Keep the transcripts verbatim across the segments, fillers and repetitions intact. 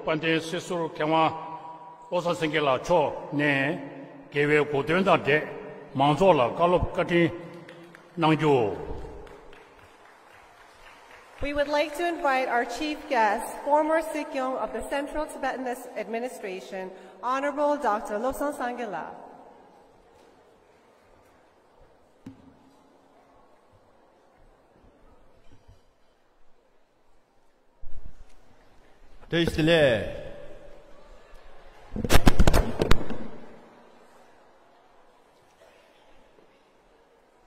དཔལ་ལྡན་སྲིད་ཟུར་མཁས་དབང་བློ་བཟང་སེང་གེ་ལགས་མཆོག་ནས་དགེ་བའི་གོ་སྟོན་དང་འབྲེལ་མང་ཚོགས་ལ་བཀའ་སློབ་བཀའ་དྲིན་གནང་རྒྱུ། We would like to invite our chief guest, former Sikyong of the Central Tibetan Administration, Honorable Doctor Lobsang Sangila. བཀྲ་ཤིས་བདེ་ལེགས།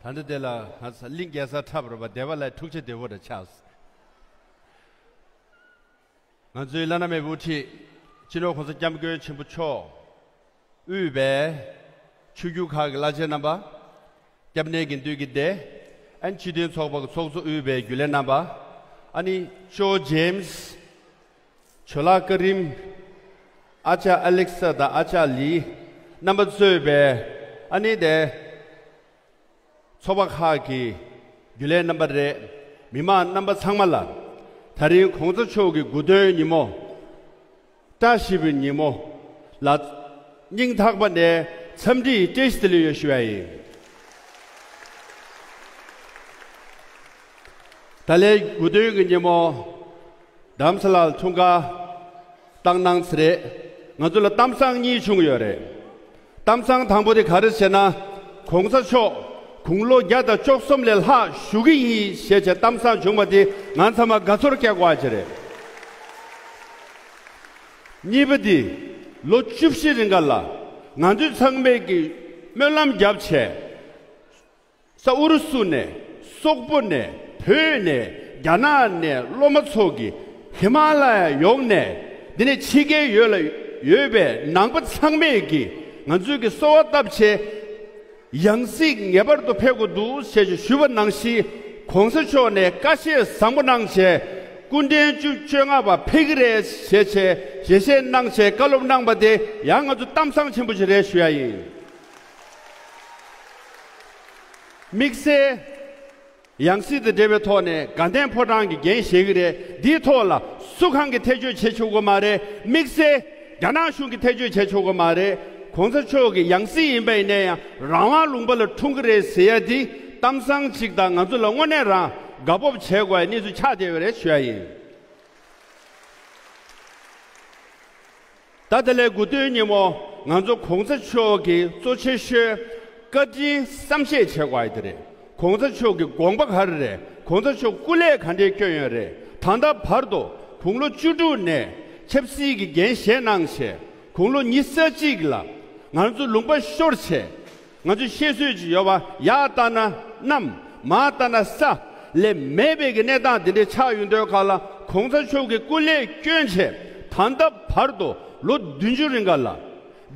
ད་ལྟ་དེ་ལ་ང་ཚོ་གླིང་གེ་སར་འཁྲབ་རོགས་པ་བདེ་བ་ལ་ཐུགས་རྗེ་བདེ་བོ་རེ་ཆགས། ང་ཚོའི་བླ་ན་མེད་པའི་དབུ་ཁྲིད་སྤྱི་ནོར་༸གོང་ས་༸སྐྱབས་མགོན་ཆེན་པོ་མཆོག་དབུས་པའི་ཆོས་བརྒྱུད་ཁག་གི་བླ་ཆེན་རྣམ་པ། སྐྱབས་གནས་དགེ་འདུན་གྱི་སྡེ། ཨ་ནི་སྤྱི་མཐུན་ཚོགས་པ་གི་ཚོགས་གཙོ་དབུས་པའི་རྒྱུན་ལས་རྣམ་པ། ཨ་ནི་ཇོ་ཇེམ་སི། ཇོ་ལགས་ཀ་རིམ། ཨ་ཅག་ཨ་ལེག་ས་དང་ཨ་ཅག་ལི། རྣམ་པ་གཙོས་པའི་ཨ་ནི་དེ། ཚོགས་པ་ཁག་གི་རྒྱུན་ལས་རྣམ་པ་རེད། མི་མང་རྣམ་པ་ཚང་མ་ལ་ད་རིང་གོང་ས་མཆོག་གི་སྐུ་སྟོན་ཉིན་མོ། བཀྲ་ཤིས་པའི་ཉིན་མོ་ལ་སྙིང་ཐག་པ་ནས་འཚམས་འདྲི་བཀྲ་ཤིས་བདེ་ལེགས་ཡོད་ཞུ་ཡ་ཡིན། ད་ལན་སྐུ་སྟོན་གྱི་ཉིན་མོ་རྡ་རམ་ས་ལར་འཁྲུངས་སྐར་བཏང་གནང་ཚེ་རེད། ང་ཚོ་ལ་གཏམ་བཟང་གཉིས་བྱུང་ཡོད་རེད། གཏམ་བཟང་དང་པོ་དེ་ག་རེ་ཟེར་ན། གོང་ས་མཆོག་དགུང་ལོ་བརྒྱ་དང་བཅུ་གསུམ་ལས་ལྷག་བཞུགས་ཀྱི་ཡིན་ཞེས་བྱས་གཏམ་བཟང་བྱུང་བ་དེ་ང་ཚང་མ་དགའ་ཚོར་སྐྱེ་དགོས་པ་ཅིག་རེད། གཉིས་པ་དེ་ལོ་བཅུ་བཞི་རིང་ག་ལ་ང་ཚོ་ཚང་མས་ཀྱི་སྨོན་ལམ་བརྒྱབ་བྱས། ས་ཨུ་རུ་སུ་ནས། སོག་པོ་ནས། བོད་ནས། རྒྱ་ནག་ནས་སློབ་མ་ཚོ་གིས་ཧི་མ་ལ་ཡ་ཡོངས་ནས། འདི་ནས་ཕྱི་རྒྱལ་ཡོད་ལ་ཡོད་པའི་ནང་པ་ཚང་མས་ཀྱིས་ང་ཚོའི་གི་གསོལ་བ་བཏབ་བྱས། ཡང་སྲིད་ངེས་པར་དུ་ཕེབས་དགོས་འདུག་ཞེས་ཞུས་པ་ནང་བཞིན། གོང་ས་མཆོག་ནས་བཀའ་བཤད་བཟང་པོ་གནང་བྱས། སྐུ་ཕྲེང་བཅུ་བཅོ་ལྔ་པ་ཕེབས་ཀྱི་རེད་ཞེས་བྱས་ཞལ་བཞེས་གནང་བྱས་བཀའ་སློབ་གནང་པ་དེ་ཡང་ང་ཚོ་གཏམ་བཟང་ཆེན་པོ་ཞིག་རེད་ཞུ་ཡ་ཡིན། དམིགས་བསལ་ཡང་སྲིད་དང་འབྲེལ་བའི་ཐོག་ནས་དགའ་ལྡན་ཕོ་བྲང་གི་འགན་བཞེས་ཀྱི་རེད། འདིའི་ཐོག་ལ་སུ་གང་གིས་ཐེ་བྱུས་བྱེད་ཆོག་གི་མ་རེད། དམིགས་བསལ་རྒྱ་ནག་གཞུང་གིས་ཐེ་བྱུས་བྱེད་ཆོག་གི་མ་རེད། གོང་ས་མཆོག་གི་ཡང་སྲིད་ཡིན་པ་ཡིན་ན་ཡང་རང་དབང་ལུང་པ་ལ་འཁྲུངས་ཀྱི་རེད་ཟེར་ཡ་འདི་གཏམ་བཟང་ཅིག་དང་ང་ཚོ་ལ་དངོས་གནས་རང་དགའ་སྤོབས་བྱེད་དགོས་ཡ་གནས་ཚུལ་ཆགས་བསྡད་ཡོད་རེད་ཞུ་ཡ་ཡིན། ད་དེ་ལས་དགུ་སྟོན་ཉིན་མོ་ང་ཚོ་གོང་ས་མཆོག་གི་གཙོ་ཆེ་ཤོས་བཀའ་དྲིན་བསམ་ཤེས་བྱེད་དགོས་ཡ་དེ་རེད། གོང་ས་མཆོག་གི་དགོངས་པ་ག་རེ་རེད། གོང་ས་མཆོག་སྐུ་ལས་ག་འདྲའི་བསྐྱོན་ཡོད་རེད། ད་ལྟ་བར་དུ་དགུང་ལོ་བཅུ་དྲུག་ནས་ཆབ་སྲིད་ཀྱི་འགན་བཞེས་གནང་བྱས། དགུང་ལོ་ཉི་ཤུ་རྩ་གཅིག་ལ་ང་ཚོ་ལུང་པ་ཤོར་བྱས། ང་ཚོས་བཤད་སྲོལ་ཅིག་ཡོད་པ། ཡར་ལྟ་ན་གནམ། མར་ལྟ་ན་ས་ལས་མེད་པའི་གི་གནས་སྟངས་འདི་འདྲའི་ཆགས་ཡོང་དུས་སྒང་ལ། གོང་ས་མཆོག་གིས་སྐུ་ལས་བསྐྱོན་བྱས་ད་ལྟ་བར་དུ་ལོ་བདུན་ཅུ་རིང་ག་ལ་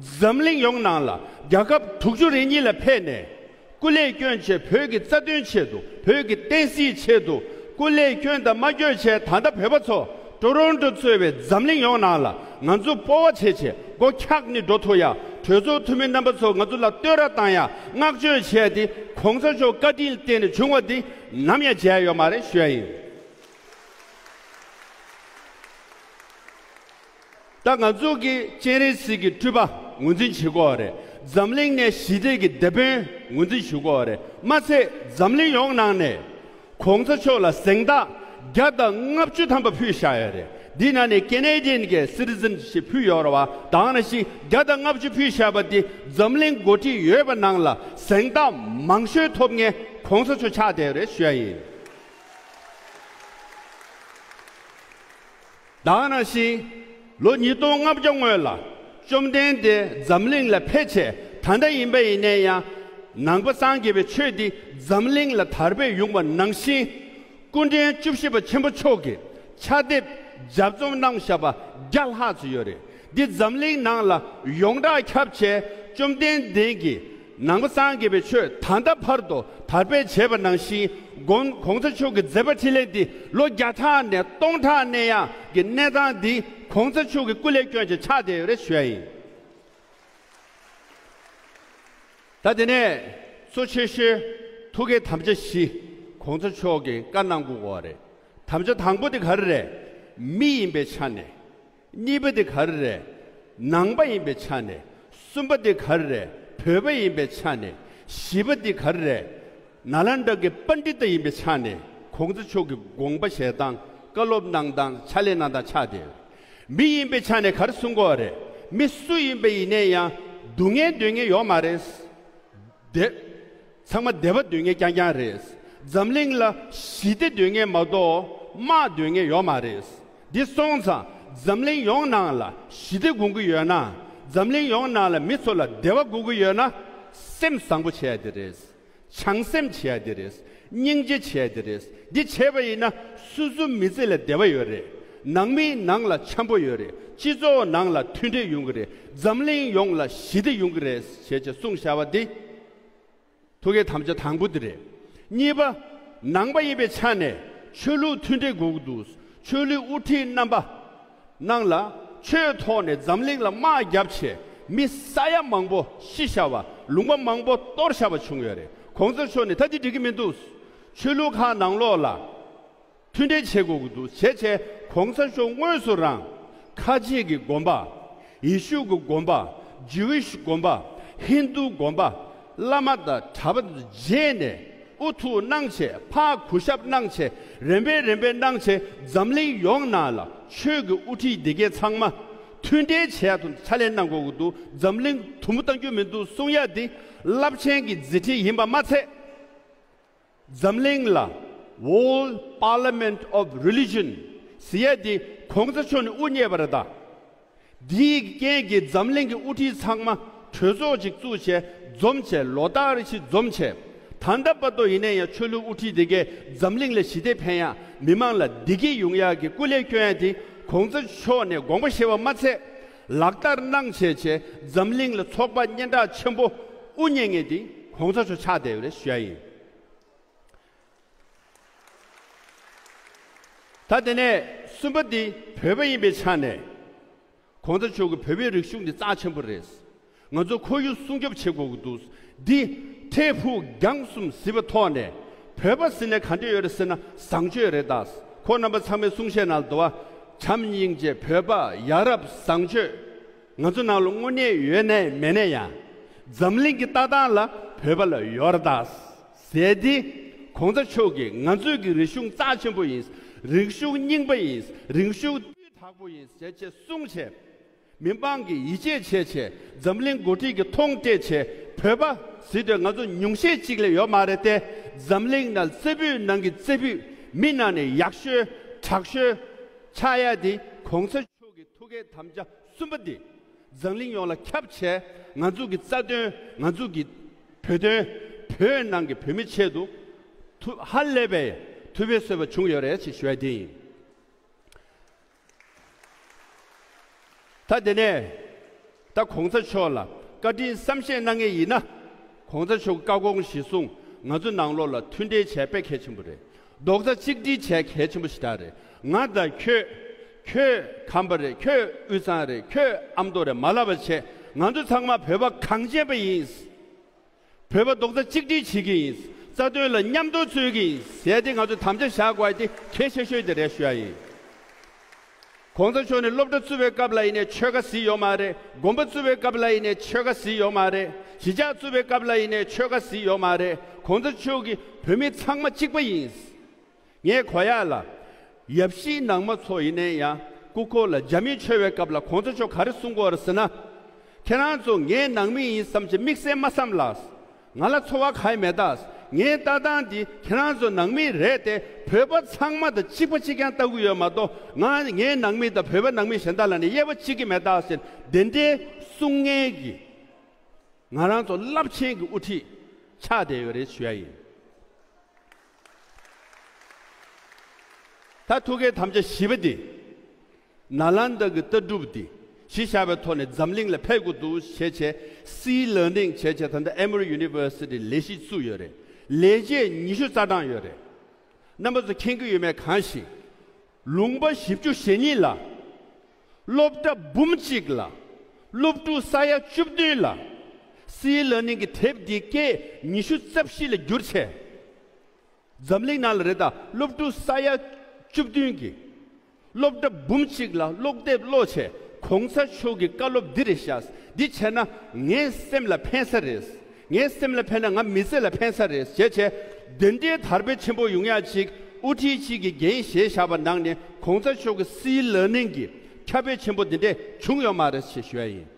འཛམ་གླིང་ཡོངས་ནང་ལ་རྒྱལ་ཁབ་དྲུག་ཅུ་རེ་གཉིས་ལ་ཕེབས་ནས། སྐུ་ལས་བསྐྱོན་བྱས་བོད་ཀྱི་རྩ་དོན་ཆེད་དུ། བོད་ཀྱི་བསྟན་སྲིད་ཆེད་དུ། སྐུ་ལས་བསྐྱོན་དང་མ་བསྐྱོན་བྱས་ད་ལྟ་བོད་པ་ཚོ་ཊོ་རོན་ཊོ་གཙོས་པའི་འཛམ་གླིང་ཡོངས་ནང་ལ་ང་ཚོ་སྤོབས་པ་བྱེད་བྱས་སྒོ་འཁྱག་ནས་འགྲོ་ཐུབ་ཡ། གྲོས་ཚོགས་འཐུས་མི་རྣམ་པ་ཚོ་ང་ཚོ་ལ་བསྟོད་ར་བཏང་ཡ། བསྔགས་བརྗོད་བྱས་ཏེ་གོང་ས་མཆོག་བཀའ་དྲིན་ལ་བརྟེན་ནས་བྱུང་བ་འདི་ནམ་ཡང་བརྗེད་ཡ་ཡོད་མ་རེད་ཞུ་ཡ་ཡིན། ད་ང་ཚོ་གི་སྤྱན་རས་གཟིགས་ཀྱི་སྤྲུལ་པ་ངོས་འཛིན་བྱེད་དགོས་རེད། འཛམ་གླིང་ནས་ཞི་བདེ་གི་དེད་དཔོན་ངོས་འཛིན་ཞུ་དགོས་རེད། མ་ཚད་འཛམ་གླིང་ཡོངས་ནང་ནས་གོང་ས་མཆོག་ལ་གཟེངས་རྟགས་བརྒྱ་དང་ལྔ་བཅུ་ཐམ་པ་ཕུལ་བཞག་ཡོད་རེད། འདི་ནང་ནས་ཀེ་ནེ་ཌི་ཡན་གྱི་སི་ཊི་ཛེན་ཤིབ་ཕུལ་ཡོད་རེད་བ། དེ་ནང་བཞིན་བརྒྱ་དང་ལྔ་བཅུ་ཕུལ་བཞག་པ་འདི་འཛམ་གླིང་འགོ་ཁྲིད་ཡོད་པ་ནང་ལ་གཟེངས་རྟགས་མང་ཤོས་ཐོབ་མཁན་གོང་ས་མཆོག་ཆགས་བསྡད་ཡོད་རེད་ཞུ་ཡ་ཡིན། དེ་ནང་བཞིན་ལོ་ཉིས་སྟོང་ལྔ་བརྒྱ་སྔོན་ལ་བཅོམ་ལྡན་འདས་འཛམ་གླིང་ལ་ཕེབས་བྱས་ད་ལྟ་ཡིན་པ་ཡིན་ནའི་ཡང་ནང་པ་སངས་རྒྱས་པའི་ཆོས་འདི་འཛམ་གླིང་ལ་དར་སྤེལ་ཡོང་བ་ནང་བཞིན། སྐུ་ཕྲེང་བཅུ་བཞི་པ་ཆེན་པོ་མཆོག་གིས་ཕྱག་དེབ་ལྗགས་རྩོམ་གནང་བཞག་པ་བརྒྱ་ལྷག་ཙམ་ཡོད་རེད། འདི་འཛམ་གླིང་ནང་ལ་ཡོངས་གྲགས་ཁྱབ་བྱས་བཅོམ་ལྡན་འདས་ཀྱིས་ནང་པ་སངས་རྒྱས་པའི་ཆོས་ད་ལྟ་བར་དུ་དར་སྤེལ་བྱས་པ་ནང་བཞིན། གོང་གོང་ས་མཆོག་གི་མཛད་པ་འཕྲིན་ལས་འདི་ལོ་བརྒྱ་ཕྲག་ནས་སྟོང་ཕྲག་གནས་ཡག་གི་གནས་སྟངས་འདི་གོང་ས་མཆོག་གི་སྐུ་ལས་བསྐྱོན་བྱས་ཆགས་བསྡད་ཡོད་རེད་ཞུ་ཡ་ཡིན། ད་དེ་ནས་གཙོ་ཆེ་ཤོས་ཐུགས་ཀའི་དམ་བཅའ་བཞི་གོང་ས་མཆོག་གིས་བཀའ་གནང་དགོས་པ་རེད། དམ་བཅའ་དང་པོ་དེ་ག་རེ་རེད། མི་ཡིན་པའི་ཆ་ནས། གཉིས་པ་དེ་ག་རེ་རེད། ནང་པ་ཡིན་པའི་ཆ་ནས། གསུམ་པ་དེ་ག་རེ་རེད། བོད་པ་ཡིན་པའི་ཆ་ནས། བཞི་པ་དེ་ག་རེ་རེད། ནཱ་ལནྡཱ་གི་པཎྜི་ཏ་ཡིན་པའི་ཆ་ནས། གོང་ས་མཆོག་གི་དགོངས་པ་བཞེས་སྟངས། བཀའ་སློབ་གནང་སྟངས། ཕྱག་ལས་གནང་སྟངས་ཆགས་བསྡད་ཡོད། མི་ཡིན་པའི་ཆ་ནས་ག་རེ་གསུང་གི་ཡོད་རེད། མི་སུ་ཡིན་པ་ཡིན་ནའི་ཡང་སྡུག་བསྔལ་འདོད་མཁན་ཡོད་མ་རེད། བདེ། ཚང་མ་བདེ་བ་འདོད་མཁན་རྐྱང་རྐྱང་རེད། འཛམ་གླིང་ལ་ཞི་བདེ་འདོད་མཁན་མ་གཏོགས་དམག་འདོད་མཁན་ཡོད་མ་རེད། འདི་སོང་ཙང་འཛམ་གླིང་ཡོངས་ནང་ལ་ཞི་བདེ་དགོངས་ཀྱི་ཡོད་ན། འཛམ་གླིང་ཡོངས་ནང་ལ་མི་ཚོ་ལ་བདེ་བ་དགོས་ཀྱི་ཡོད་ན། སེམས་བཟང་པོ་བྱེད་ཡ་དེ་རེད། བྱང་སེམས་བྱེད་ཡ་དེ་རེད། སྙིང་རྗེ་བྱེད་ཡ་དེ་རེད། འདི་བྱས་པ་ཡིན་ན་སོ་སོ་མི་ཚེ་ལ་བདེ་བ་ཡོད་རེད། ནང་མིའི་ནང་ལ་འཆམ་པོ་ཡོད་རེད། སྤྱི་ཚོགས་ནང་ལ་མཐུན་སྒྲིལ་ཡོང་གི་རེད། འཛམ་གླིང་ཡོངས་ལ་ཞི་བདེ་ཡོང་གི་རེད་ཞེས་བྱས་གསུངས་བཞག་པ་འདི། ཐུགས་ཀའི་དམ་བཅའ་དང་པོ་འདི་རེད། གཉིས་པ། ནང་པ་ཡིན་པའི་ཆ་ནས་ཆོས་ལུགས་མཐུན་སྒྲིལ་དགོས་ཀྱི་འདུག་ཆོས་ལུགས་དབུ་ཁྲིད་རྣམ་པ་ནང་ལ་ཆོས་ཐོག་ནས་འཛམ་གླིང་ལ་དམག་བརྒྱབ་བྱས་མི་ས་ཡ་མང་པོ་ཤི་བཞག་པ། ལུང་པ་མང་པོ་གཏོར་བཞག་པ་བྱུང་ཡོད་རེད། གོང་ས་མཆོག་ནས་ད་འདི་འགྲིག་གི་མི་འདུག་ཆོས་ལུགས་ཁག་ནང་ལོགས་ལ་མཐུན་སྒྲིལ་བྱེད་དགོས་ཀྱི་འདུག་བྱས་བྱས་གོང་ས་མཆོག་དངོས་སུ་རང་ཁ་ཆེ་གི་དགོན་པ། ཡེ་ཤུ་གི་དགོན་པ། ཇུ་ཝིཤ་དགོན་པ། ཧིན་དུ་དགོན་པ། བླ་མ་དང་གྲྭ་པ་མཇལ་ནས་ཨུ་ཐུག་གནང་བྱས། ཕར་གུས་ཞབས་གནང་བྱས། རིམ་པས་རིམ་པས་གནང་བྱས། འཛམ་གླིང་ཡོངས་ནང་ལ་ཆོས་ཀྱི་དབུ་ཁྲིད་འདི་གའི་ཚང་མ་མཐུན་སྒྲིལ་བྱེད་ཡ་དང་ཕྱག་ལས་གནང་དགོས་ཀྱི་འདུག་འཛམ་གླིང་དུམ་བུ་གཏང་རྒྱུ་མི་འདུག་གསུང་ཡ་འདི་རླབས་ཆེན་གྱི་མཛད་འཕྲིན་ཡིན་པ་མ་ཚད། འཛམ་གླིང་ལ་World Parliament of Religion ཟེར་ཡ་དེ་གོང་ས་མཆོག་ནས་དབུ་བརྙེས་པ་རེད་ད། འདིའི་རྐྱེན་གྱིས་འཛམ་གླིང་གི་དབུ་ཁྲིད་ཚང་མ་གྲོས་ཚོགས་ཅིག་བཙུགས་བྱས་འཛོམས་བྱས། ལོ་ལྟར་རེ་བཞིན་འཛོམས་བྱས། ད་ལྟ་བར་དུ་ཡིན་ན་ཡང་ཆོས་ལུགས་དབུ་ཁྲིད་དེ་གས་འཛམ་གླིང་ལ་ཞི་བདེ་ཕན་ཡ། མི་མང་ལ་བདེ་སྐྱིད་ཡོང་ཡ་གི་སྐུ་ལས་བསྐྱོན་ཡ་དེ་གོང་ས་མཆོག་ནས་དགོངས་པ་བཞེས་པ་མ་ཚད་ལག་བསྟར་གནང་བྱས་བྱས། འཛམ་གླིང་ལ་ཚོགས་པ་སྙན་གྲགས་ཆེན་པོ་དབུ་བརྙེས་མཁན་དེ་གོང་ས་མཆོག་ཆགས་བསྡད་ཡོད་རེད་ཞུ་ཡ་ཡིན། ད་དེ་ནས་གསུམ་པ་འདི་བོད་པ་ཡིན་པའི་ཆ་ནས། གོང་ས་མཆོག་གི་བོད་པའི་རིག་གཞུང་འདི་རྩ་ཆེན་པོ་རེད། ང་ཚོ་ཁོར་ཡུག་སྲུང་སྐྱོབ་བྱེད་དགོས་ཀྱི་འདུག་འདི་འཕྲལ་ཕུགས་རྒྱང་གསུམ་གཟིགས་པའི་ཐོག་ནས་བོད་པ་ཟེར་ནས་ག་འདྲ་ཡོད་རེད་ཟེར་ན་བཟང་སྤྱོད་རེད་ད། ཁོ་རྣམ་པ་ཚང་མའི་གསུང་བཤད་ནང་ལ་འདུག་བ། བྱམས་སྙིང་རྗེ། བོད་པ་ཡ་རབས། བཟང་སྤྱོད། ང་ཚོ་ནང་ལ་དངོས་གནས་ཡོད་ནའི་མེད་ནའི་ཡང་། འཛམ་གླིང་གི་ལྟ་སྟངས་ལ་བོད་པ་ལ་ཡོད་རེད་ད། ཟེར་ཏེ། གོང་ས་མཆོག་གིས་ང་ཚོའི་གི་རིག་གཞུང་རྩ་ཆེན་པོ་ཡིན། རིག་གཞུང་རྙིང་པ་ཡིན། རིག་གཞུང་སྤུས་དག་པོ་ཡིན་ཟེར་བྱས་གསུངས་བྱས། མི་མང་གིས་ཡིད་ཆེས་བྱས་བྱས། འཛམ་གླིང་འགོ་ཁྲིད་ཀྱིས་མཐོང་སྤྲད་བྱས། བོད་པ་ཟེར་དུས་ང་ཚོ་ཉུང་ཤས་ཅིག་ལས་ཡོད་མ་རེད་དེ། འཛམ་གླིང་ནང་རྩེ་ཕུད་ནང་གི་རྩེ་ཕུད། མི་ནང་ནས་ཡག་ཤོས་དྲག་ཤོས་ཆགས་ཡ་དེ་གོང་ས་མཆོག་གི་ཐུགས་ཀའི་དམ་བཅའ་གསུམ་པ་འདི་འཛམ་གླིང་ཡོངས་ལ་ཁྱབ་བྱས། ང་ཚོ་གི་རྩ་དོན། ང་ཚོ་གི་བོད་དོན། བོད་ནང་གི་བོད་མི་ཆེད་དུ་ཐུ་ཧ་ལས་པའི་ཐུབ་པའི་བཟོད་པ་བྱུང་ཡོད་རེད་ཅེས་ཞུ་བ་འདི་ཡིན། ད་དེ་ནས་ད་གོང་ས་མཆོག་ལ་བཀའ་དྲིན་བསམ་ཤེས་གནང་མཁན་ཡིན་ན། གོང་ས་མཆོག་བཀའ་དགོངས་གཞིར་བཟུང་ང་ཚོ་ནང་ལོགས་ལ་མཐུན་སྒྲིལ་བྱས་དཔེ་གལ་ཆེན་པོ་རེད། རྡོག་རྩ་གཅིག་སྒྲིལ་བྱས་གལ་ཆེན་པོ་ཞིག་ད་རེད། ང་དང་ཁྱོད། ཁྱོད་ཁམས་པ་རེད། ཁྱོད་དབུས་གཙང་རེད། ཁྱོད་ཨ་མདོ་རེད། མ་ལབ་པ་བྱས། ང་ཚོ་ཚང་མ་བོད་པ་གངས་ཅན་པ་ཡིན། བོད་པ་རྡོག་རྩ་གཅིག་སྒྲིལ་བྱེད་ཀྱི་ཡིན། རྩ་དོན་ལ་མཉམ་དུ་འཚོལ་གྱི་ཡིན་ཟེར་ཏེ་ང་ཚོས་དམ་བཅའ་བཞག་དགོས་ཡ་དེ་གལ་ཆེ་ཤོས་དེ་རེད་ཞུ་ཡ་ཡིན། གོང་ས་མཆོག་ནས་སློབ་གྲྭ་བཙུགས་པའི་སྐབས་ལ་ཡིན་ནའི་ཆོལ་ཁ་གཟིགས་ཡོད་མ་རེད། དགོན་པ་བཙུགས་པའི་སྐབས་ལ་ཡིན་ནའི་ཆོལ་ཁ་གཟིགས་ཡོད་མ་རེད། གཞིས་ཆགས་བཙུགས་པའི་སྐབས་ལ་ཡིན་ནའི་ཆོལ་ཁ་གཟིགས་ཡོད་མ་རེད། གོང་ས་མཆོག་གིས་བོད་མི་ཚང་མ་གཅིག་པ་ཡིན། ངས་གོ་ཡག་ལ། ཡབ་གཞིས་ནང་མ་ཚོ་ཡིན་ནའི་ཡང་སྐུ་འཁོར་ལ་རྒྱ་མི་མཆོད་པའི་སྐབས་ལ་གོང་ས་མཆོག་ག་རེ་གསུང་གི་ཡོད་རེད་ཟེར་ན། ཁྱེད་རང་ཚོ་ངའི་ནང་མི་ཡིན་བསམ་བྱས་དམིགས་བསལ་མ་བསམ་ལགས། ང་ལ་ཚོར་བ་གང་ཡང་མེད་ད། ངའི་ལྟ་སྟངས་འདི་ཁྱེད་རང་ཚོ་ནང་མི་རེད་དེ། བོད་པ་ཚང་མ་དང་གཅིག་པ་གཅིག་རྐྱང་ལྟ་གི་ཡོད་མ་གཏོགས། ང་ངའི་ནང་མི་དང་བོད་པ་ནང་མི་གཞན་དག་ལ་ནི་དབྱེ་བ་ཕྱེ་གི་མེད་ད་ཟེར། དེ་འདྲའི་གསུང་མཁན་གྱི་ང་རང་ཚོ་རླབས་ཆེན་གྱི་དབུ་ཁྲིད་ཆགས་བསྡད་ཡོད་རེད་ཞུ་ཡ་ཡིན། ད་ཐུགས་ཀའི་དམ་བཅའ་བཞི་པ་འདི། ནཱ་ལནྡཱ་གི་ལྟ་གྲུབ་འདི་གཞི་བཞག་པའི་ཐོག་ནས་འཛམ་གླིང་ལ་ཕེབས་དགོས་འདུག་བྱས་བྱས། སི་ལར་ནིང་བྱས་བྱས། ད་ལྟ་Emory University ལས་གཞི་བཙུགས་ཡོད་རེད། ལས་བྱེད་ཉི་ཤུ་རྩ་གྲངས་ཡོད་རེད། རྣམ་པ་ཚོ་མཁྱེན་གྱི་ཡོད་མེད་གང་ཞིག་ལུང་པ་བཞི་བཅུ་ཞེ་གཉིས་ལ། སློབ་གྲྭ་འབུམ་གཅིག་ལ། སློབ་ཕྲུག་ས་ཡ་བཅུ་བདུན་ལ། སི་ལར་ནིང་གི་དེབ་འདི་སྐད་ཉི་ཤུ་རྩ་བཞི་ལ་བསྒྱུར་བྱས། འཛམ་གླིང་ནང་ལ་རེད་ད། སློབ་ཕྲུག་ས་ཡ་བཅུ་བདུན་གྱིས་ སློབ་གྲྭ་འབུམ་གཅིག་ལ་ཀློག་དེབ་ཀློག་བྱས། གོང་ས་མཆོག་གི་བཀའ་སློབ་འདི་རེད་ཤག་འདི་བྱས་ན་ངའི་སེམས་ལ་ཕན་ས་རེད། ངའི་སེམས་ལ་ཕན་ན་ང་མི་ཚེ་ལ་ཕན་ས་རེད་ཅེས་བྱས། འདི་འདྲའི་དར་སྤེལ་ཆེན་པོ་ཡོང་ཡ་ཅིག་དབུ་ཁྲིད་ཅིག་གིས་འགན་བཞེས་བཞག་པ་ནང་ནས་གོང་ས་མཆོག་གི་སྲིད་ལ་ནིང་གི་ཁྱབ་སྤེལ་ཆེན་པོ་འདི་འདྲས་བྱུང་ཡོད་མ་རེད་ཅེས་ཞུ་ཡ་ཡིན།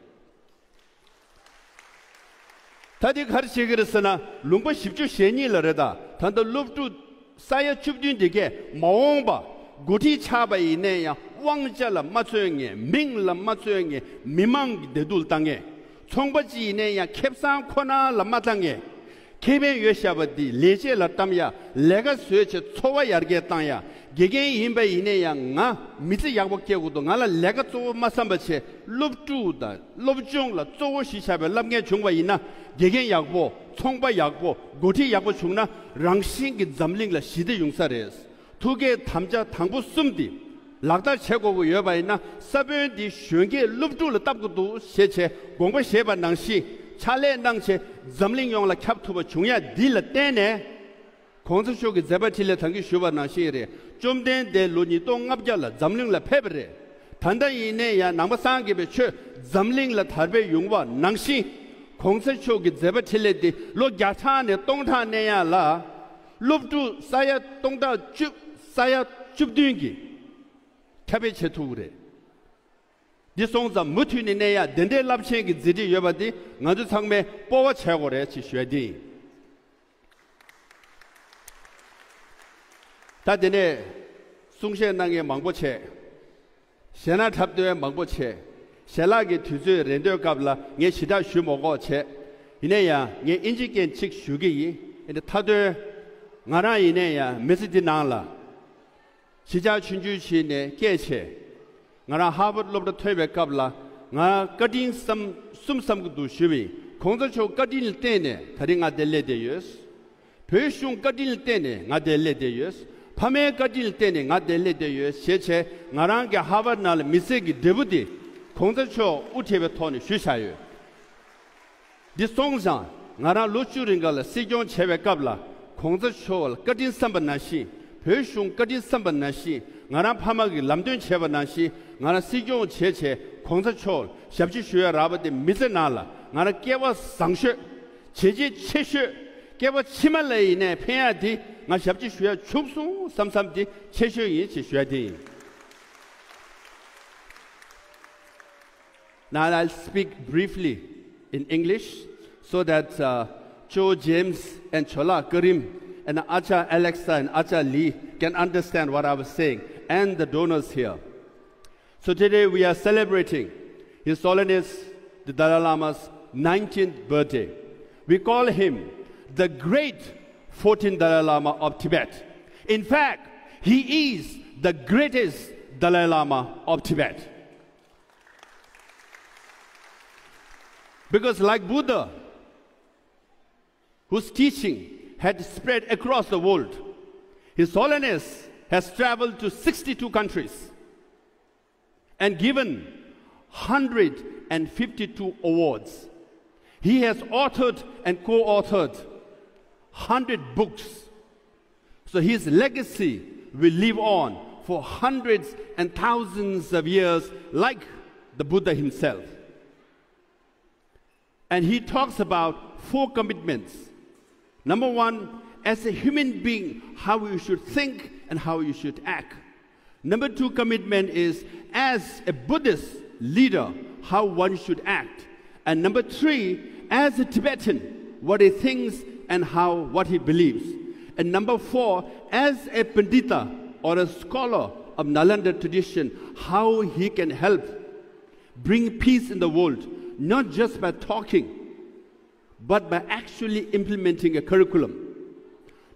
ད་འདི་ག་རེ་བྱེད་ཀྱི་རེད་ཟེར་ན། ལུང་པ་བཞི་བཅུ་ཞེ་གཉིས་ལ་རེད། ད་ད་ལྟ་སློབ་ཕྲུག་ས་ཡ་བཅུ་བདུན་འདི་གས་མ་འོངས་པ་འགོ་ཁྲིད་ཆགས་པ་ཡིན་ནའི་ཡང་དབང་ཆ་ལ་མ་བརྩོན་མཁན། མིང་ལ་མ་བརྩོན་མཁན། མི་མང་གི་བདེ་སྡུག་ལ་ལྟ་མཁན། ཚོང་པ་ཅིག་ཡིན་ནའི་ཡང་ཁེ་བཟང་ཁོ་ན་ལ་མ་ལྟ་མཁན། ཁེ་ཕན་ཡོད་བཞག་པ་འདི་ལས་བྱེད་ལ་གཏམ་ཡ། ལས་ཀ་བཟོས་བྱས་འཚོ་བ་ཡར་རྒྱས་བཏང་ཡ། དགེ་རྒན་ཡིན་པ་ཡིན་ནའི་ཡང་ང་མི་ཚེ་ཡག་པོ་སྐྱེལ་དགོས་འདུག་ང་ལ་ལས་ཀ་གཙོ་བོ་མ་བསམ་པ་བྱས། སློབ་ཕྲུག་དང་སློབ་སྦྱོང་ལ་གཙོ་བོ་གཞི་བཞག་པའི་བསླབ་མཁན་བྱུང་བ་ཡིན་ན། དགེ་རྒན་ཡག་པོ། ཚོང་པ་ཡག་པོ། འགོ་ཁྲིད་ཡག་པོ་བྱུང་ན་རང་བཞིན་གྱི་འཛམ་གླིང་ལ་ཞི་བདེ་ཡོང་ས་རེད། ཐུགས་བསྐྱེད་དམ་བཅའ་དང་པོ་གསུམ་འདི་ལག་བསྟར་བྱེད་དགོས་ཀྱི་ཡོད་པ་ཡིན་ན། ས་བོན་འདི་གཞོན་སྐྱེས་སློབ་ཕྲུག་ལ་བཏབ་དགོས་འདུག་ཞེས་བྱས་དགོངས་པ་བཞེས་པ་ནང་བཞིན་ཕྱག་ལས་གནང་བྱས་འཛམ་གླིང་ཡོངས་ལ་ཁྱབ་ཐུབ་པ་བྱུང་ཡ་འདི་ལ་བརྟེན་ནས། གོང་ས་མཆོག་གི་མཛད་པ་འཕྲིན་ལས་ད་གིན་ཞུས་པ་ནང་བཞིན་རེད། བཅོམ་ལྡན་འདས་ལོ་ཉིས་སྟོང་ལྔ་བརྒྱ་ལ་འཛམ་གླིང་ལ་ཕེབས་པ་རེད། ད་ལྟ་ཡིན་ནའི་ཡང་ནང་པ་སངས་རྒྱས་པའི་ཆོས་འཛམ་གླིང་ལ་དར་སྤེལ་ཡོང་བ་ནང་བཞིན། གོང་ས་མཆོག་གི་མཛད་པ་འཕྲིན་ལས་འདི་ལོ་བརྒྱ་ཕྲག་ནས་སྟོང་ཕྲག་གནས་ཡ་ལ། སློབ་ཕྲུག་ས་ཡ་སྟོང་ཕྲག་བཅུ། ས་ཡ་བཅུ་བདུན་གྱིས་ཁྱབ་སྤེལ་བྱེད་ཐུབ་ཀྱི་རེད། འདི་སོང་ཙང་མུ་མཐུད་ནས་གནས་ཡ་དེ་འདྲའི་རླབས་ཆེན་གྱི་མཛད་འཕྲིན་ཡོད་པ་འདི་ང་ཚོ་ཚང་མས་སྤོབས་པ་བྱེད་དགོས་རེད་ཅེས་ཞུ་ཡ་འདི་ཡིན། ད་དེ་ནས་གསུང་བཤད་གནང་མཁན་མང་པོ་བྱས། ཞལ་སྣ་འཁྲབ་སྟོན་མང་པོ་བྱས། ཞལ་ལག་གི་དུས་ཚོད་རན་དུས་སྐབས་ལ་ངས་ཞེ་དྲག་ཞུ་མ་དགོས་བྱས། ཡིན་ན་ཡང་ངས་ཨིན་ཇི་སྐད་ཅིག་ཞུ་གི་ཡིན། ཨེ་འདི་མཐའ་དོན། ང་རང་ཡིན་ན་ཡང་མི་ཚེ་འདི་ནང་ལ། གཞིས་ཆགས་ཆུང་ཆུང་ཞིག་ནས་སྐྱེས་བྱས། ང་རང་ཧར་ཝརཌ་སློབ་གྲྭ་ཐོན་པའི་སྐབས་ལ་ང་བཀའ་དྲིན་བསམ་གསུམ་བསམ་གྱི་འདུག་ཞུས་པ་ཡིན། གོང་ས་མཆོག་བཀའ་དྲིན་ལ་བརྟེན་ནས་ད་རིང་ང་འདིར་སླེབས་བསྡད་ཡོད། བོད་གཞུང་བཀའ་དྲིན་ལ་བརྟེན་ནས་ང་འདིར་སླེབས་བསྡད་ཡོད། ཕ་མའི་བཀའ་དྲིན་ལ་བརྟེན་ནས་ང་འདིར་སླེབས་བསྡད་ཡོད་ཞེས་བྱས། ང་རང་གི་ཧར་ཝརཌ་ནང་ལ་མི་ཚེ་གི་འབྲས་བུ་དེ་གོང་ས་མཆོག་དབུ་ཁྲིད་པའི་ཐོག་ནས་ཞུས་བཞག་ཡོད། འདི་སོང་ཙང་ང་རང་ལོ་བཅུ་རིང་ག་ལ་སྲིད་སྐྱོང་བྱས་པའི་སྐབས་ལ་གོང་ས་མཆོག་ལ་བཀའ་དྲིན་བསམ་པ་ནང་བཞིན། བོད་གཞུང་བཀའ་དྲིན་བསམ་པ་ནང་བཞིན། ང་རང་ཕ་མ་གི་ལམ་སྟོན་བྱས་པ་ནང་བཞིན། ང་རང་སྲིད་སྐྱོང་བྱས་བྱས་གོང་ས་མཆོག་ལ་ཞབས་ཕྱི་ཞུ་ཡ་རག་པ་དེ་མི་ཚེ་ནང་ལ་ང་རང་སྐལ་བ་བཟང་ཤོས། བྱས་རྗེས་ཆེ་ཤོས། སྐྱེ་བ་ཕྱི་མ་ལ་ཡིན་ནའི་ཕན་ཡ་དེ་ང་ཞབས་ཕྱི་ཞུ་ཡ་བྱུང་སོང་བསམ་བསམ་དེ་ཆེ་ཤོས་ཡིན་ཞེས་ཞུ་ཡ་དེ་ཡིན། Now I'll speak briefly in English so that uh, Cho James and Chola Karim and Acha Alexa and Acha Lee can understand what I was saying and the donors here. So today we are celebrating His Holiness the Dalai Lama's nineteenth birthday. We call him the great fourteenth Dalai Lama of Tibet. In fact, he is the greatest Dalai Lama of Tibet. Because like Buddha, whose teaching had spread across the world, His Holiness has traveled to sixty-two countries and given one hundred fifty-two awards. He has authored and co-authored one hundred books. So his legacy will live on for hundreds and thousands of years, like the Buddha himself. And he talks about four commitments. Number one, as a human being, how you should think and how you should act. Number two commitment is, as a Buddhist leader, how one should act. And number three, as a Tibetan, what he thinks and how, what he believes. And number four, as a Pandita or a scholar of Nalanda tradition, how he can help bring peace in the world, not just by talking, but by actually implementing a curriculum.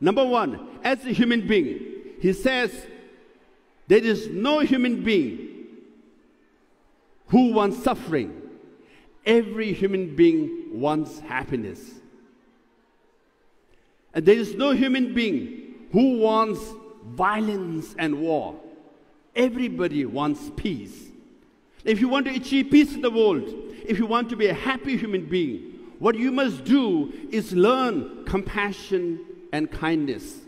Number one, as a human being, he says, there is no human being who wants suffering. Every human being wants happiness. And there is no human being who wants violence and war. Everybody wants peace. If you want to achieve peace in the world, if you want to be a happy human being, what you must do is learn compassion and kindness.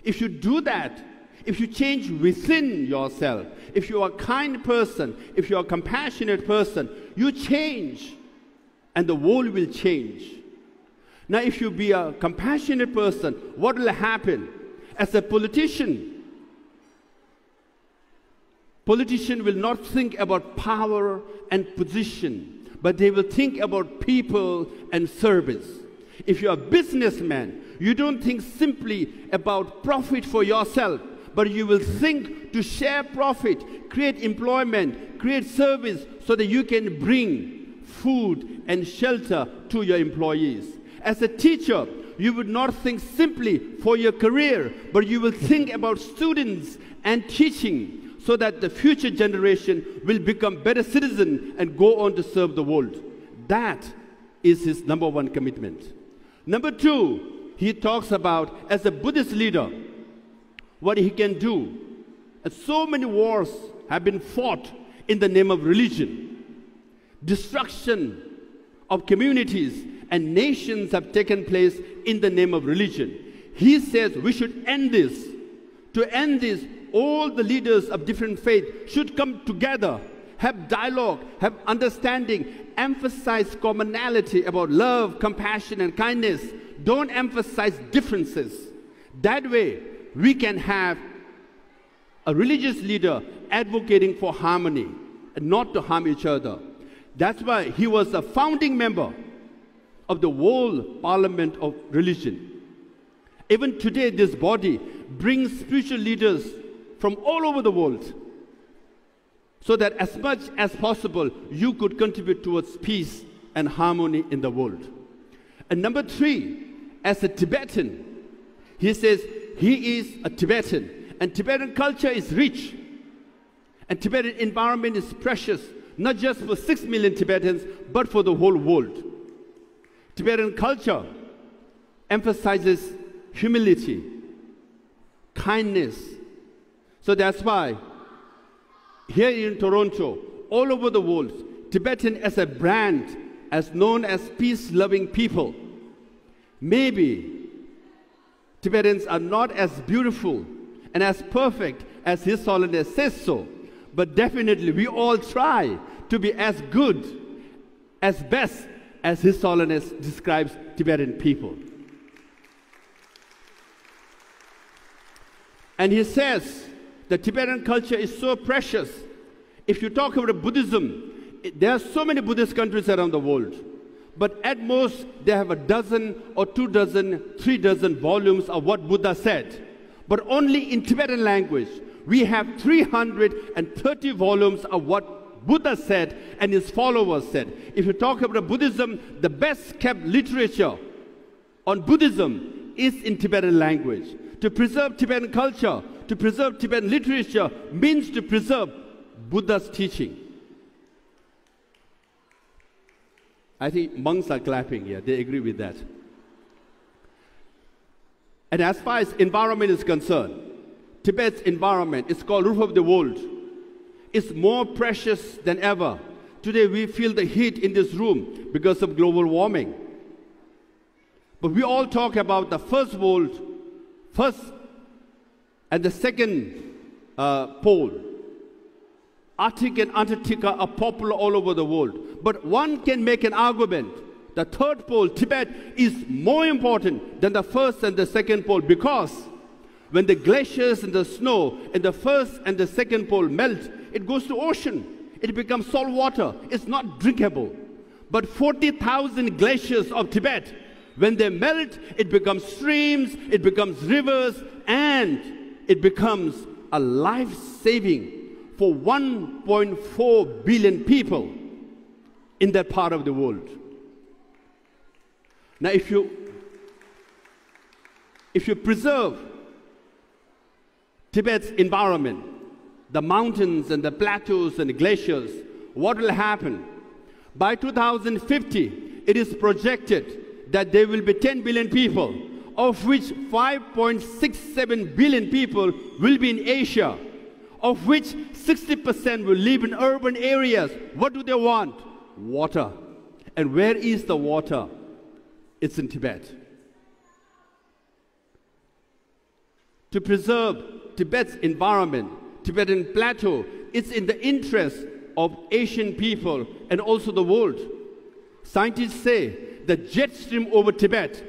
If you do that, If you change within yourself, if you are a kind person, if you are a compassionate person, you change and the world will change. Now, if you be a compassionate person, what will happen? As a politician, politician will not think about power and position, but they will think about people and service. If you are a businessman, you don't think simply about profit for yourself, but you will think to share profit, create employment, create service so that you can bring food and shelter to your employees. As a teacher, you would not think simply for your career, but you will think about students and teaching so that the future generation will become better citizen and go on to serve the world. That is his number one commitment. Number two, he talks about as a Buddhist leader, what he can do. And so many wars have been fought in the name of religion. Destruction of communities and nations have taken place in the name of religion. He says we should end this. To end this, all the leaders of different faith should come together, have dialogue, have understanding, emphasize commonality about love, compassion, and kindness. Don't emphasize differences. That way, we can have a religious leader advocating for harmony and not to harm each other. That's why he was a founding member of the World Parliament of Religion. Even today, this body brings spiritual leaders from all over the world so that as much as possible, you could contribute towards peace and harmony in the world. And number three, as a Tibetan, he says he is a Tibetan, and Tibetan culture is rich, and Tibetan environment is precious, not just for six million Tibetans, but for the whole world. Tibetan culture emphasizes humility, kindness. So that's why here in Toronto, all over the world, Tibetan as a brand, as known as peace-loving people. Maybe Tibetans are not as beautiful and as perfect as His Holiness says so, but definitely we all try to be as good, as best as His Holiness describes Tibetan people. And he says the Tibetan culture is so precious. If you talk about Buddhism, it- there are so many Buddhist countries around the world. But at most, they have a dozen or two dozen, three dozen volumes of what Buddha said. But only in Tibetan language, we have three hundred thirty volumes of what Buddha said and his followers said. If you talk about Buddhism, the best kept literature on Buddhism is in Tibetan language. To preserve Tibetan culture, to preserve Tibetan literature means to preserve Buddha's teaching. I think monks are clapping here. They agree with that. And as far as environment is concerned, Tibet's environment is called roof of the world. It's more precious than ever. Today we feel the heat in this room because of global warming. But we all talk about the first world, first and the second uh, pole. Arctic and Antarctica are popular all over the world. But one can make an argument. The third pole, Tibet, is more important than the first and the second pole because when the glaciers and the snow in the first and the second pole melt, it goes to ocean. It becomes salt water. It's not drinkable. But forty thousand glaciers of Tibet, when they melt, it becomes streams, it becomes rivers, and it becomes a life saving for one point four billion people in that part of the world. Now, if you if you preserve Tibet's environment, the mountains and the plateaus and glaciers, what will happen? By two thousand fifty, it is projected that there will be ten billion people, of which five point six seven billion people will be in Asia, of which sixty percent will live in urban areas. What do they want? Water. And where is the water? It's in Tibet. To preserve Tibet's environment, Tibetan plateau, is in the interest of Asian people and also the world. Scientists say the jet stream over Tibet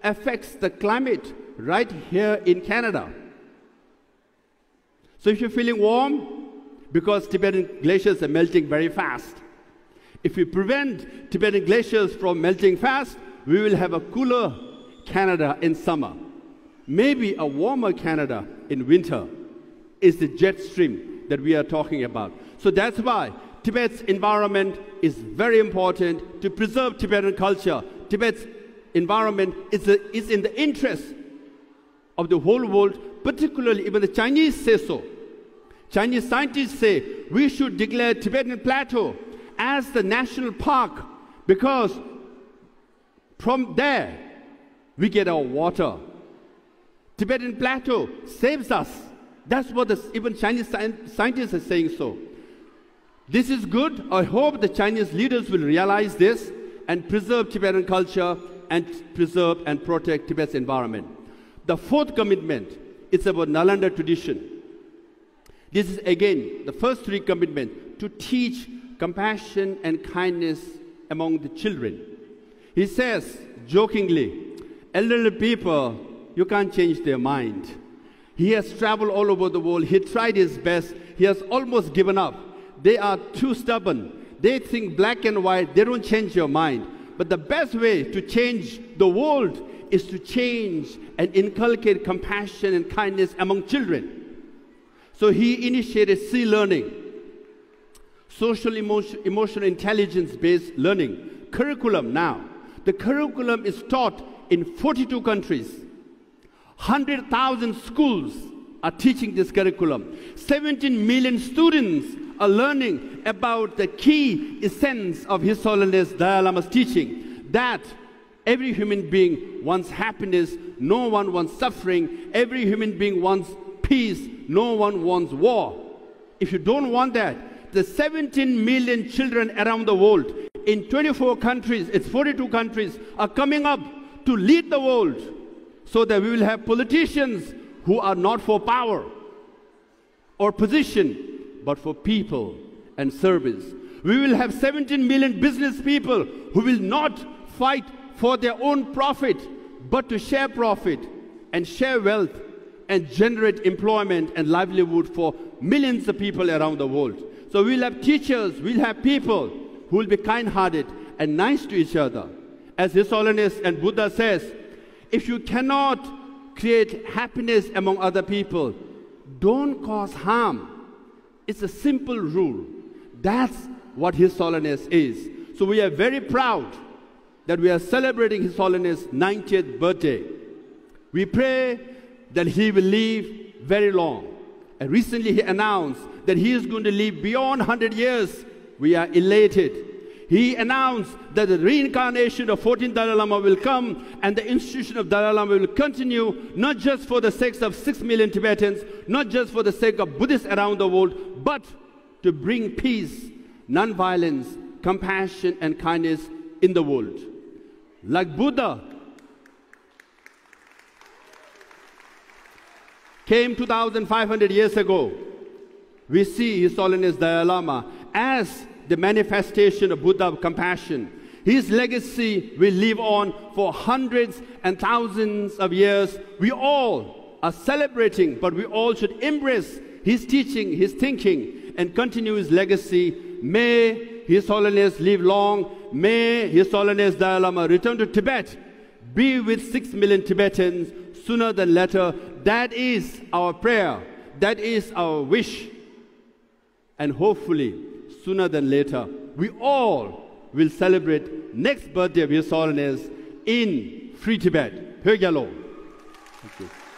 affects the climate right here in Canada. So if you're feeling warm, because Tibetan glaciers are melting very fast, if we prevent Tibetan glaciers from melting fast, we will have a cooler Canada in summer. Maybe a warmer Canada in winter is the jet stream that we are talking about. So that's why Tibet's environment is very important to preserve Tibetan culture. Tibet's environment is, is in the interest of the whole world, particularly even the Chinese say so. Chinese scientists say we should declare Tibetan Plateau as the national park because from there we get our water. Tibetan Plateau saves us. That's what the, even Chinese sci- scientists are saying so. This is good. I hope the Chinese leaders will realize this and preserve Tibetan culture and preserve and protect Tibet's environment. The fourth commitment is about Nalanda tradition. This is again the first three commitment to teach compassion and kindness among the children. He says jokingly, "Elderly people, you can't change their mind." He has traveled all over the world. He tried his best. He has almost given up. They are too stubborn. They think black and white. They don't change your mind. But the best way to change the world is to change and inculcate compassion and kindness among children. So he initiated C learning, social emotion, emotional intelligence based learning curriculum now. The curriculum is taught in forty-two countries. Hundred thousand schools are teaching this curriculum. Seventeen million students are learning about the key essence of His Holiness Dalai Lama's teaching, that every human being wants happiness, no one wants suffering, every human being wants peace, no one wants war. If you don't want that, the seventeen million children around the world, in twenty-four countries, it's forty-two countries, are coming up to lead the world so that we will have politicians who are not for power or position, but for people and service. We will have seventeen million business people who will not fight for their own profit, but to share profit and share wealth and generate employment and livelihood for millions of people around the world. So we'll have teachers, we'll have people who will be kind-hearted and nice to each other. As His Holiness and Buddha says, if you cannot create happiness among other people, don't cause harm. It's a simple rule. That's what His Holiness is. So we are very proud that we are celebrating His Holiness' ninetieth birthday. We pray that he will live very long. And recently he announced that he is going to live beyond one hundred years. We are elated. He announced that the reincarnation of fourteenth Dalai Lama will come and the institution of Dalai Lama will continue, not just for the sake of six million Tibetans, not just for the sake of Buddhists around the world, but to bring peace, non-violence, compassion, and kindness in the world. Like Buddha came two thousand five hundred years ago, we see His Holiness Dalai Lama as the manifestation of Buddha compassion. His legacy will live on for hundreds and thousands of years. We all are celebrating, but we all should embrace his teaching, his thinking, and continue his legacy. May His Holiness live long. May His Holiness Dalai Lama return to Tibet, be with six million Tibetans sooner than later. That is our prayer. That is our wish. And hopefully, sooner than later, we all will celebrate next birthday of His Holiness in Free Tibet. Phyo Gyalo. Thank you.